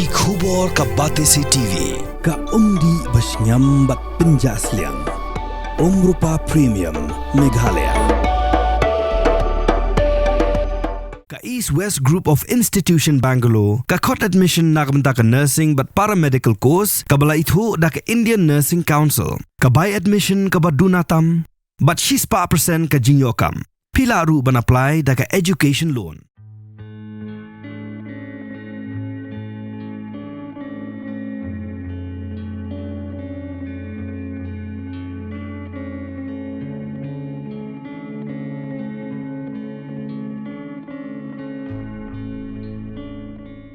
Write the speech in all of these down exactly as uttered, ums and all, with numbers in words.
Ki khubor ka Batesi T V, ka umdih ba shngiam bad pynjah sliang. Umrupa Premium, Meghalaya. Ka East West Group of Institution Bangalore, ka khot admission na ka bynta ka nursing bad paramedical course, kaba la ithuh da ka Indian Nursing Council, ka bai admission kaba duna tam, bad shispah percent ka jingïoh kam. Phi lah ruh ban apply da ka education loan.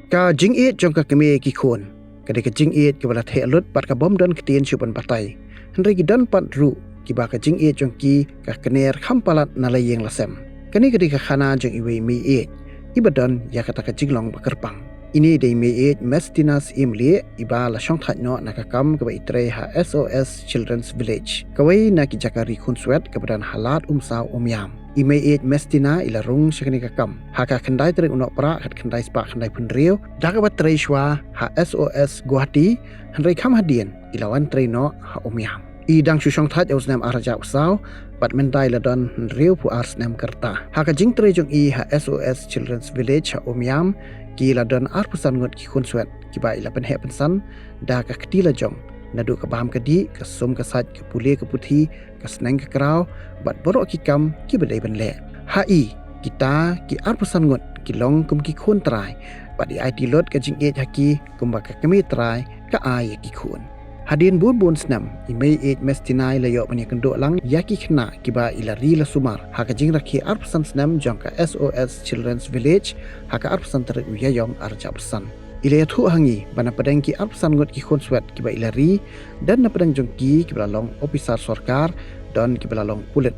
Ka jingïeit jong ka kmie ki khun ka dei ka jingïeit kaba la theh lut bad ka bym don ktien shuh ban batai. Hynrei ki don pat ruh kiba ka jingïeit jong ki ka kner kham palat na la ïing la sem. Kane ka dei ka khana jong iwei i meiïeit iba don ïa kata ka jinglong ba kyrpang. Ine i dei i meiïeit Mestina Syiemlieh iba la shongthait noh na ka kam kaba i trei ha S O S Children's Village, kawei na ki jaka ri khunswet kaba don ha Lad Umsaw Umiam. I meiïeit Mestina i la rung sha kane ka kam ha ka khyndai tarik u Nohprah khatkhyndai spah khyndaiphew hynriew da kaba trei shuwa ha S O S Guwahati, hynrei kham hadien i la wan trei noh ha Umiam. I dang shu shongthait ha u snem ar hajar arphew saw bad mynta i la don hynriewphew ar snem ka rta. Ha ka jingtrei jong i ha S O S Children's Village ha Umiam, ki la don arphew san ngut ki khunswet kiba i la pynheh pynsan da ka kti lajong, naduh ka bam ka dih, ka sum ka sait, ka pule ka puthi, ka sneng ka kraw, bad baroh ki kam kiba dei ban leh. Ha i, kita ki arphew san ngut ki long kum ki khun trai bad i aiti lut ka jingïeit ha ki kumba ka kmie trai ka ai ïa ki khun. Hadien bun bun snem, i meiïeit Mestina i la ïoh ban ïakynduh lang ïa ki khynnah kiba i la ri la sumar ha ka jingrakhe arphew san snem jong ka S O S Children's Village ha ka arphew san tarik u Ïaïong ar hajar arphew san. I la ïathuh ha ngi ba na pdeng ki arphew san ngut ki khunswet kiba i la ri, don na pdeng jong ki kiba la long ophisar sorkar, don kiba la long pulit,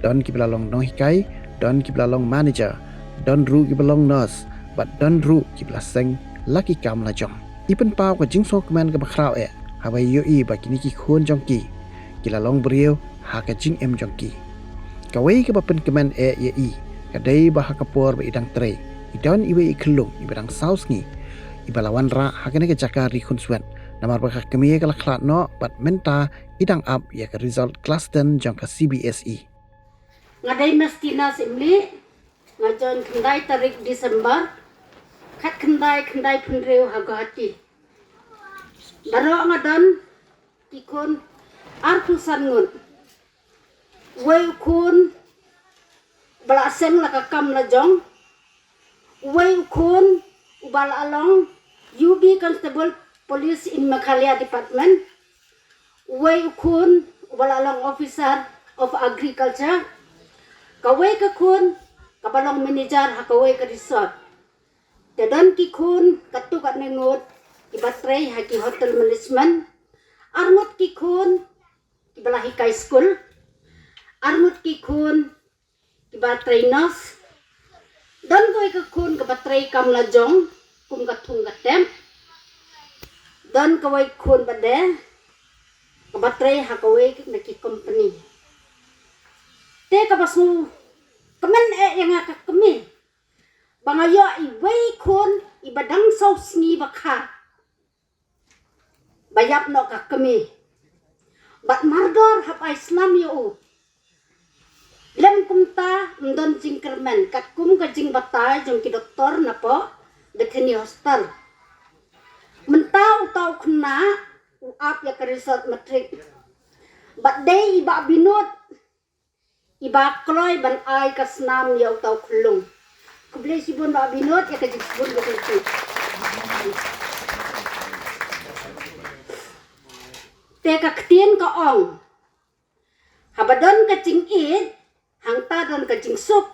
don kiba la long nonghikai, don kiba la long manager, don ruh kiba long nurse, bad don ruh kiba la seng la ki kam lajong. I pynpaw ka jingsngewkmen kaba khraw eh haba i ïohi ba kine ki khun jong ki ki la long briew ha ka jingim jong ki. Kawei kaba pynkmen eh ïa i ka dei ba ha ka por ba i dang trei, i don iwei i khyllung iba dang saw sngi, iba la wanrah ha kane ka jaka ri khunswet, namar ba ka kmie ka la khlad noh bad mynta i dang ap ïa ka result klas ten jong ka C B S E. Nga dei Mestina Syiemlieh, nga join khyndai tarik December khatkhyndai khyndaiphew hynriew ha Guwahati. Baroh nga don ki khun arphew san ngut. Uwei u khun uba la seng la ka kam lajong. Uwei u khun uba la long U B Constable, Police in Meghalaya Department. Uwei u khun uba la long Officer of Agriculture. Kawei ka khun kaba long manager ha kawei ka resort. Te don ki khun katto katne ngut kiba trei ha ki hotel management. Ar ngut ki khun kiba la hikai skul. Ar ngut ki khun kiba trei nurse. Don kawei ka khun kaba trei kam lajong kum ka thung ka tem. Don kawei khun bad de kaba trei ha kawei na ki company. Te kaba sngewkmen eh ïa nga ka kmie ba nga ïoh iwei khun iba dang saw sngi ba kha ba ïap noh ka kmie. Bad mardor hap ai snam ïa u. Lem kumta ym don jingkyrmen katkum ka jingbatai jong ki doktor napoh Bethany Hospital. Mynta uta u khynnah u ap ïa ka result matric. Bad dei i Bah Binod iba kloi ban ai ka snam ïa uta u khyllung. Khublei shibun Bah Binod ïa ka jingsbun ka jingtip. Te ka ktien ka ong, haba don ka jingïeit, hangta don ka jingsuk.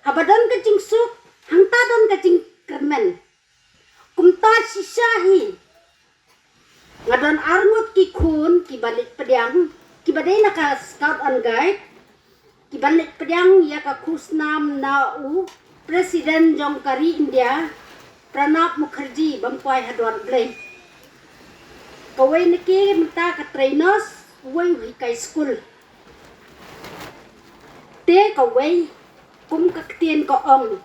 Haba don ka jingsuk, hangta don ka jingkyrmen. Kumta shisha hi nga don ar ngut ki khun kiba leit pdiang, kiba dei na ka Scout and Guide, kiba leit pdiang ïa ka khusnam na u President jong ka ri India, Pranab Mukherjee, bam poi ha dwar Blei. Kawei na ki mynta ka trei nurse, uwei u hikai skul. Te kawei kum ka ktien ka ong,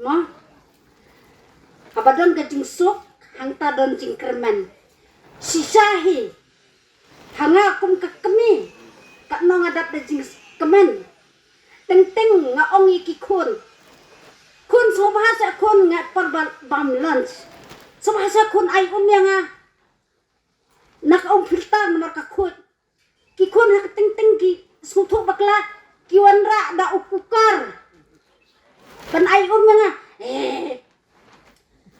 mo, haba don ka jingsuk, hangta don jingkyrmen. Shisha hi, ha nga kum ka kmie, katno nga dap da jingkmen. Teng teng nga ong ïa ki khun, khun sngewbha seh khun, nga por ba bam lunch. Sngewbha seh khun, ai um ïa nga na ka um filter namar ka khuid. Ki khun ha ka teng teng ki sngewthuh bakla, ki wanrah da u kukar ban ai um ïa nga. Eh,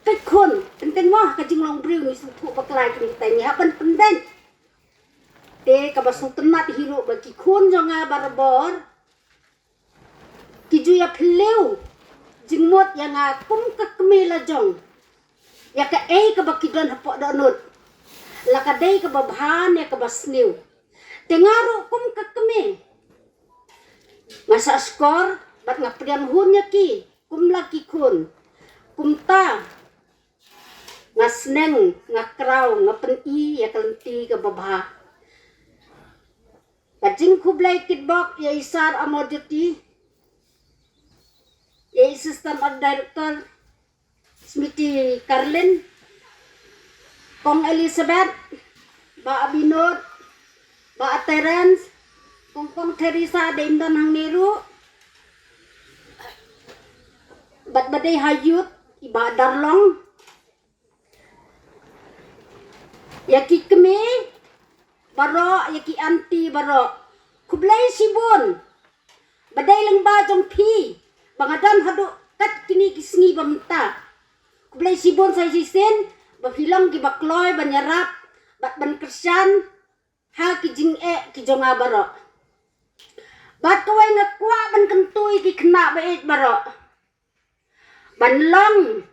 peit khun, teng teng mo ha ka jinglong briew ngi sngewthuh bakla, kine kita ngi hap ban pyndait. Te kaba sngewtynnat hi ruh ba ki khun jong nga barabor ki ju ïa phylliew jingmut ïa nga kum ka kmie la jong, ïa kaei kaba ki don hapoh dohnud, la ka dei kaba bha ne kaba sniew. Te nga ruh kum ka kmie nga sah skor bad nga pdiang hun ïa ki kum la ki khun. Kumta nga sneng, nga kraw, nga pyni ïa ka lynti kaba bha. Ka jingkhublei kitbok ïa i Sir Amarjyoti, ïa i Assistant Director, Smiti Karlin, Kong Elizabeth, Bah Abinod, Bah Terence, Kong Kong Theresa, dei ym don hangne ruh, bad ba dei ha youth, i Bah Darlong, ïa ki kmie baroh, ïa ki aunty baroh, khublei shibun. Ba dei lyngba jong phi ba nga don haduh kat kine ki sngi ba mynta. Khublei shibun sa shisien ba phi long kiba kloi ban ïarap bad ban kyrshan ha ki jingeh ki jong nga baroh. Bad kawei nga kwah ban kyntu ïa ki khynnah ba ïeit baroh ban long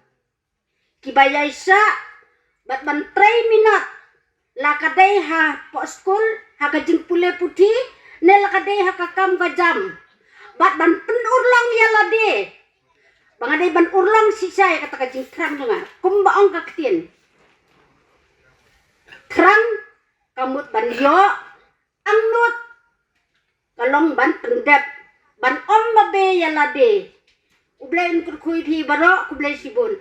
kiba ïaishah bad ban trei minot, la ka dei hapoh skul, ha ka jingpule puthi, ne la ka dei ha ka kam ka jam, bad ban pynurlong ïa lade. Ba nga dei ban urlong shisha ïa kata ka jingthrang jong nga, kumba ong ka ktien, thrang ka mut ban ïoh, angnud ka long ban pyndep, ban ym mabe ïa lade. U Blei un kyrkhu ïa phi baroh, khublei shibun.